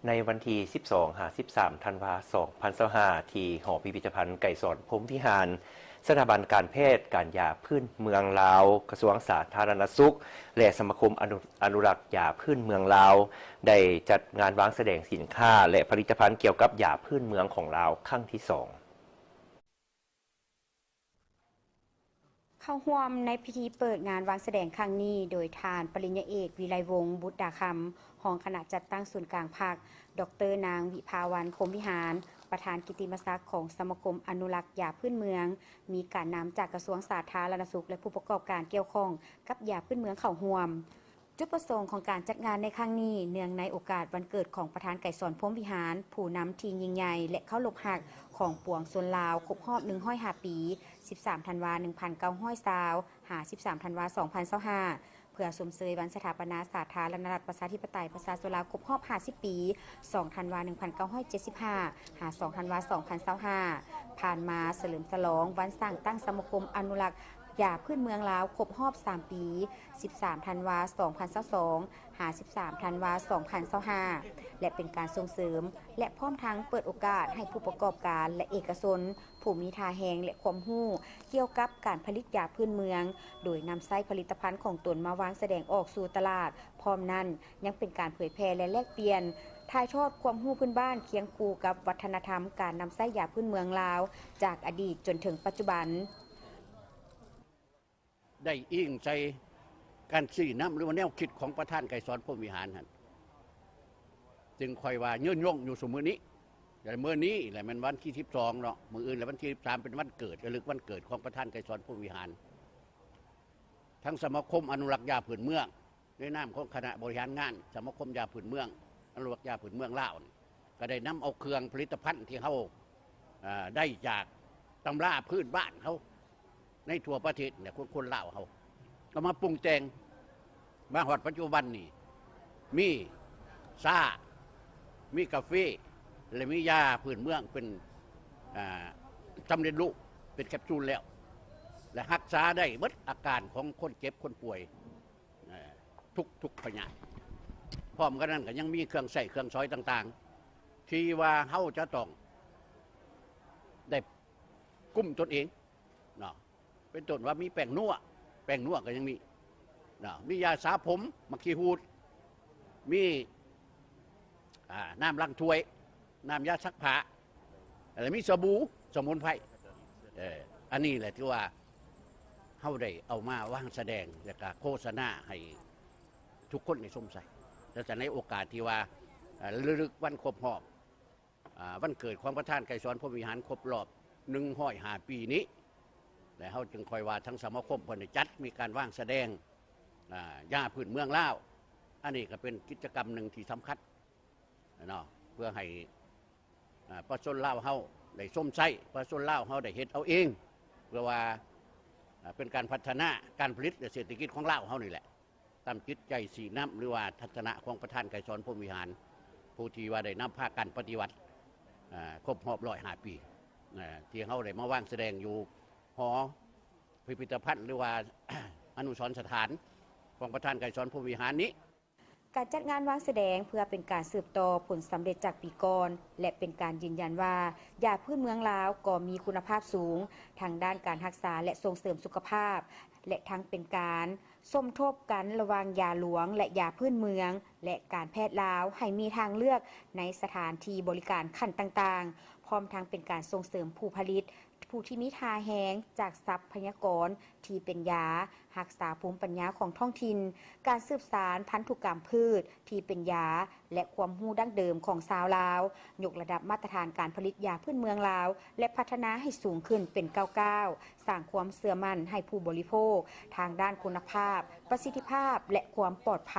ໃນວັນທີສິບສອງຫາສິບສາມທັນວາສອງພັນຊາວຫ້າ ທີ່ຫໍພິພິທະພັນໄກສອນພົມວິຫານ, ສະຖາບັນການແພດການຢາພື້ນເມືອງລາວ ກະຊວງສາທາລະນະສຸກ ແລະ ສະມາຄົມອະນຸ ອະນຸລັກຢາພື້ນເມືອງລາວ ໄດ້ຈັດງານວາງສະແດງສິນຄ້າ ແລະ ຜະລິດຕະພັນກ່ຽວກັບຢາພື້ນເມືອງຂອງລາວຄັ້ງທີສອງ. ເຂົ້າຮ່ວມໃນພິທີເປີດງານວາງສະແດງຄັ້ງນີ້ ໂດຍທ່ານ ປະລິນຍາເອກ ວິໄລວົງ ບຸດດາຄຳ ຮອງຄະນະຈັດຕັ້ງສູນກາງພັກ, ດອກເຕີ ນາງ ວິພາວັນ ພົມວິຫານ ປະທານກິດຕິມະສັກຂອງສະມາຄົມອະນຸລັກຢາພື້ນເມືອງ, ມີການນຳຈາກກະຊວງສາທາລະນະສຸກ ແລະ ຜູ້ປະກອບການກ່ຽວຂ້ອງກັບຢາພື້ນເມືອງເຂົ້າຮ່ວມ. ຈຸດປະສົງຂອງການຈັດງານໃນຄັ້ງນີ້ ເນື່ອງໃນໂອກາດວັນເກີດຂອງປະທານໄກສອນ ພົມວິຫານ, ຜູ້ນຳທີ່ຍິ່ງໃຫຍ່ ແລະ ເຄົາລົບຮັກຂອງປວງຊົນລາວ ຄົບຮອບໜຶ່ງຮ້ອຍຫ້າປີ, ສິບສາມທັນວາໜຶ່ງພັນເກົ້າຮ້ອຍຊາວ ຫາ ສິບສາມທັນວາສອງພັນຊາວຫ້າ ເພື່ອຊົມເຊີຍວັນສະຖາປະນາສາທາລະນະລັດ ປະຊາທິປະໄຕ ປະຊາຊົນລາວ ຄົບຮອບຫ້າສິບປີ ສອງທັນວາໜຶ່ງພັນເກົ້າຮ້ອຍເຈັດສິບຫ້າ ຫາ ສອງທັນວາສອງພັນຊາວຫ້າ. ຜ່ານມາສະເຫຼີມສະຫຼອງວັນສ້າງຕັ້ງສະມາຄົມອະນຸລັກຢາພື້ນເມືອງລາວ ຄົບຮອບສາມປີ ສິບສາມທັນວາສອງພັນຊາວສອງ ຫາ ສິບສາມທັນວາສອງພັນຊາວຫ້າ ແລະ ເປັນການສົ່ງເສີມ ແລະ ພ້ອມທັງເປີດໂອກາດໃຫ້ຜູ້ປະກອບການ ແລະ ເອກະຊົນ ຜູ້ມີທ່າແຮງ ແລະ ຄວາມຮູ້ກ່ຽວກັບການຜະລິດຢາພື້ນເມືອງ, ໂດຍນຳໃຊ້ຜະລິດຕະພັນຂອງຕົນມາວາງສະແດງອອກສູ່ຕະຫຼາດ. ພ້ອມນັ້ນ ຍັງເປັນການເຜີຍແຜ່ ແລະ ແລກປ່ຽນ, ຖ່າຍທອດຄວາມຮູ້ພື້ນບ້ານຄຽງຄູ່ກັບວັດທະນະທຳການນຳໃຊ້ຢາພື້ນເມືອງລາວ ຈາກອະດີດຈົນເຖິງປັດຈຸບັນ. ໄດ້ອີງໃສ່ການຊີ້ນຳ ຫຼືວ່າແນວຄິດຂອງປະທານໄກສອນ ພົມວິຫານຫັ້ນ ຈຶ່ງຄ່ອຍວ່າຍືນຍົງຢູ່ຊຸມື້ນີ້. ແລະ ມື້ນີ້ແຫຼະແມ່ນວັນທີສິບສອງເນາະ, ມື້ອື່ນແລະວັນທີສິບສາມເປັນວັນເກີດ, ລະລຶກວັນເກີດຂອງປະທານໄກສອນ ພົມວິຫານ. ທາງສະມາຄົມອະນຸລັກຢາພື້ນເມືອງ ໃນນາມຂອງຄະນະບໍລິຫານງານສະມາຄົມຢາພື້ນເມືອງ, ອະນຸລັກຢາພື້ນເມືອງລາວນີ້ ກໍໄດ້ນຳເອົາເຄື່ອງຜະລິດຕະພັນທີ່ເຮົາ ເອີ ໄດ້ຈາກຕຳລາພື້ນບ້ານເຮົາໃນທົ່ວປະເທດນີ້ ຂອງຄົນລາວເຮົາ ເອົາມາປຸງແຕ່ງ ມາຮອດປັດຈຸບັນນີ້ ມີຊາ, ມີກາເຟ ແລະ ມີຢາພື້ນເມືອງເປັນ ອ່າ ສຳເລັດຮູບ ເປັນແຄບຊູນແລ້ວ ແລະ ຮັກສາໄດ້ເບິດອາການຂອງຄົນເຈັບຄົນປ່ວຍ ເອີ ທຸກ ທຸກພະຍາດ. ພ້ອມກັນນັ້ນກໍຍັງມີເຄື່ອງໃຊ້ເຄື່ອງສອຍຕ່າງໆ ທີ່ວ່າເຮົາຈະຕ້ອງໄດ້ກຸ້ມຕົນເອງເນາະ, ເປັນຕົ້ນວ່າມີແປ້ງນົວ, ແປ້ງນົວກໍຍັງມີເນາະ, ມີຢາສະຜົມ, ໝາກຂີ້ຫູດ, ມີ ອ່າ ນ້ຳລ້າງຖ້ວຍ, ນ້ຳຢາຊັກຜ້າ ແລະ ມີສະບູສະໝຸນໄພ. ເອີ ອັນນີ້ແຫຼະຖືວ່າເຮົາໄດ້ເອົາມາວາງສະແດງ ແລະກະໂຄສະນາໃຫ້ທຸກຄົນໄດ້ຊົມໃຊ້. ແລະໃນໂອກາດທີ່ວ່າ ເອີ ລະລຶກວັນຄົບຮອບ ອ່າ ວັນເກີດຂອງປະທານໄກສອນ ພົມວິຫານ ຄົບຮອບໜຶ່ງຮ້ອຍຫ້າປີນີ້ ແລະເຮົາຈຶ່ງຄ່ອຍວ່າທາງສະມາຄົມເພິ່ນໄດ້ຈັດມີການວາງສະແດງ ອ່າ ຢາພື້ນເມືອງລາວ. ອັນນີ້ກໍເປັນກິດຈະກຳໜຶ່ງທີ່ສຳຄັນເນາະ ເພື່ອໃຫ້ ອ່າ ປະຊາຊົນລາວເຮົາໄດ້ຊົມໃຊ້, ປະຊາຊົນລາວເຮົາໄດ້ເຮັດເອົາເອງ ເພື່ອວ່າ ອ່າ ເປັນການພັດທະນາການຜະລິດ ແລະ ເສດຖະກິດຂອງລາວເຮົານີ້ແຫຼະ ຕາມຈິດໃຈຊີ້ນຳ ຫຼືວ່າທັດສະນະຂອງປະທານໄກສອນ ພົມວິຫານ ຜູ້ທີ່ວ່າໄດ້ນຳພາກັນປະຕິວັດ ອ່າ ຄົບຮອບໜຶ່ງຮ້ອຍຫ້າປີ ອ່າ ທີ່ເຮົາໄດ້ມາວາງສະແດງຢູ່ຫໍພິພິທະພັນ ຫຼືວ່າ ອະນຸສອນສະຖານຂອງປະທານໄກສອນ ພົມວິຫານນີ້. ການຈັດງານວາງສະແດງເພື່ອເປັນການສືບຕໍ່ຜົນສຳເລັດຈາກປີກ່ອນ ແລະ ເປັນການຢືນຢັນວ່າ ຢາພື້ນເມືອງລາວກໍມີຄຸນນະພາບສູງ ທັງດ້ານການຮັກສາ ແລະ ສົ່ງເສີມສຸຂະພາບ ແລະ ທັງເປັນການສົມທົບກັນລະຫວ່າງຢາຫຼວງ ແລະ ຢາພື້ນເມືອງ ແລະ ການແພດລາວ ໃຫ້ມີທາງເລືອກໃນສະຖານທີ່ບໍລິການຂັ້ນຕ່າງໆ, ພ້ອມທັງເປັນການສົ່ງເສີມຜູ້ຜະລິດ ຜູ້ທີ່ມີທ່າແຮງຈາກຊັບພະຍາກອນທີ່ເປັນຢາ, ຮັກສາພູມປັນຍາຂອງທ້ອງຖິ່ນ, ການສືບສານພັນທຸກຳພືດທີ່ເປັນຢາ ແລະ ຄວາມຮູ້ດັ້ງເດີມຂອງຊາວລາວ, ຍົກລະດັບມາດຕະຖານການຜະລິດຢາພື້ນເມືອງລາວ ແລະ ພັດທະນາໃຫ້ສູງຂຶ້ນເປັນກ້າວໆ, ສ້າງຄວາມເຊື່ອໝັ້ນໃຫ້ຜູ້ບໍລິໂພກທາງດ້ານຄຸນນະພາບ, ປະສິດທິພາບ ແລະ ຄວາມປອດໄພ.